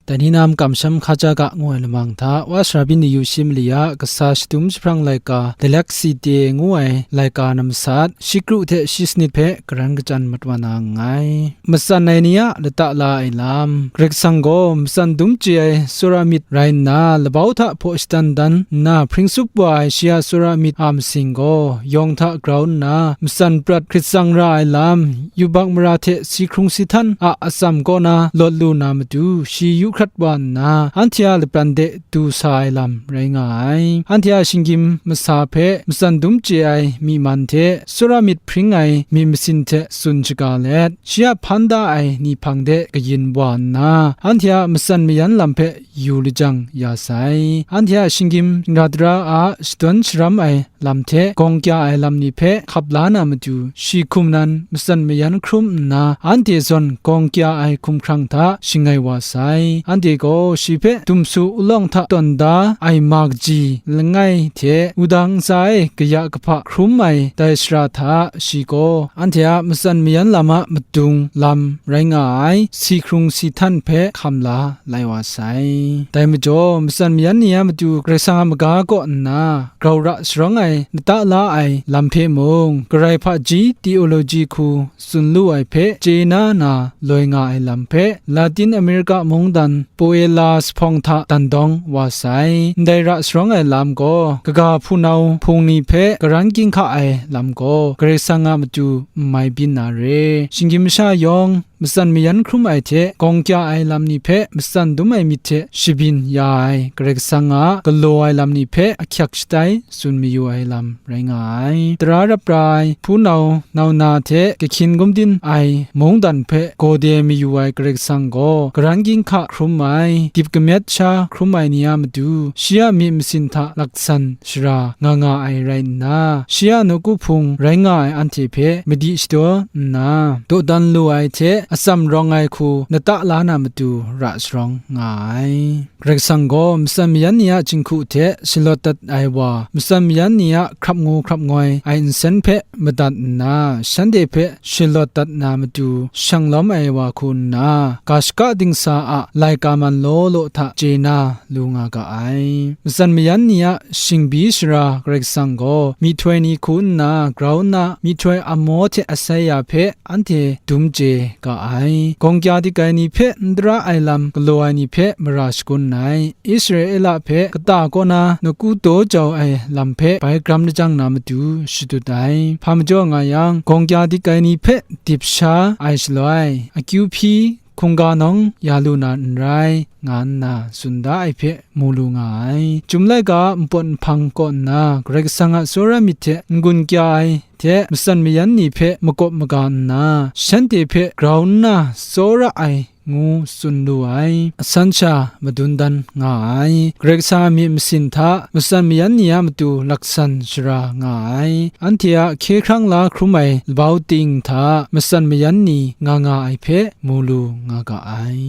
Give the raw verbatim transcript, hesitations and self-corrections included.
Dai ni na makam shem hkaja ga ngu ai lamang hta, Wa sara byin ni yu shi mali a kasa shadum jahprang laika, Dalek Site ngu ai laika na masat, shi kru hte shi sanit hpe karan kachyan mat wa na nngai. Matsan ai ni a lata la ai lam. Karai Kasang gaw matsan dum chye ai tsawra myit rai nna, labau hta hpaw shadan dan nna, hpring tsup wa ai shi a tsawra myit a masing gaw, yawng hta grau nna, matsan prat hkrit tsang ra ai lam, yubak mara hte si hkrung si htan a atsam kaw na lawt lu na matu, shi yu hkrat wa nna, anhte a lapran de du sa ai lam rai nga ai. Anhte a shinggyim masa hpe matsan dum chye ai myi man hte, tsawra myit hpring ai myit masin hte tsun shaga let, shi a hpan da ai ni hpang de kayin wa nna, anhte a matsan mayan lam hpe yu lajang ya sai. Anhte a shinggyim shingra dara a shadawn sharam ai lam hte gawng kya ai lam ni hpe hkap la na matu, shi hkum nan matsan mayan hkrum nna, anhte zawn gawng kya ai hkumhkrang hta shangai wa sai. Anhte gaw shi hpe dumsu ulawng hta tawn da ai ma kaji langai hte wudang ntsa e kaya kahpa hkrum ai dai sara hta shi gaw anhte a matsan mayan lam a madung lam rai nga ai si hkrung si htan hpe hkam la lai wa sai. Dai majaw, matsan mayan ni a matu Karai Kasang a maga kaw nna grau ra sharawng ai lata la ai lam hpe mung, Karai hpaji teoloji hku tsun lu ai hpe chye na na loi nga ai lam hpe, Latin America mungdan Puebla jahpawng hta dan dawng wa sai. Ndai ra sharawng ai lam gaw, kaga hpunau hpung ni hpe karan ginhka ai lam gaw, Karai Kasang a matu n mai byin na re. Shinggyim masha yawng, matsan mayan hkrum ai hte gawng kya ai lam ni hpe matsan dum ai myit hte shabyin ya ai Karai Kasang a galaw ai lam ni hpe ahkyak shatai tsun mayu ai lam rai nga ai. Tara rap ra ai, hpunau nauna hte kahkyin gumdin ai mungdan hpe gawde mayu ai Karai Kasang gaw, karan ginhka hkrum ai, dip kamyet sha hkrum ai ni a matu, shi a myit masin hta laksan shara nga nga ai rai nna, shi a nawku hpung rai nga ai anhte hpe madi shadaw nna, dawdan lu ai hte atsam rawng ai hku lata la na matu ra sharawng nga ai. Karai Kasang gaw matsan mayan ni a jinghku hte shalawt dat ai wa, matsan mayan ni a hkrap ngu hkrap ngoi ai nsen hpe madat nna, shanhte hpe shalawt dat na matu shang lawm ai wa hku nna, ga shaka dingsa a laika man law law hta chye na lu nga ga ai. Matsan mayan ni a shingbi sara Karai Kasang gaw myihtoi ni hku nna grau nna, myihtoi amaw hte asai ya hpe anhte dum chye ga ai. Gawng kya dik ai ni hpe n tara ai lam galaw ai ni hpe mara shagun ai. Israela hpe kata kaw na nawku daw jau ai lam hpe bai gram lajang na matu shadut ai. Hpa majaw nga yang, gawng kya dik ai ni hpe dip sha ai shaloi, akyu hpyi hkungga nawng ya lu na n rai, nga nna tsun da ai hpe mu lu nga ai. Chyum laika a npawt nhpang kaw nna, Karai Kasang a tsawra myit hte n-gun kya ai hte matsan mayan ni hpe makawp maga nna, shanhte hpe grau nna tsawra ai ngu tsun lu ai. Asan sha madun dan nga ai. Karai Kasang a myit masin hta matsan mayan ni a matu laksan shara nga ai. Anhte a hkye hkrang la hkrum ai labau ting hta matsan mayan ni nga nga ai hpe mu lu nga ga ai.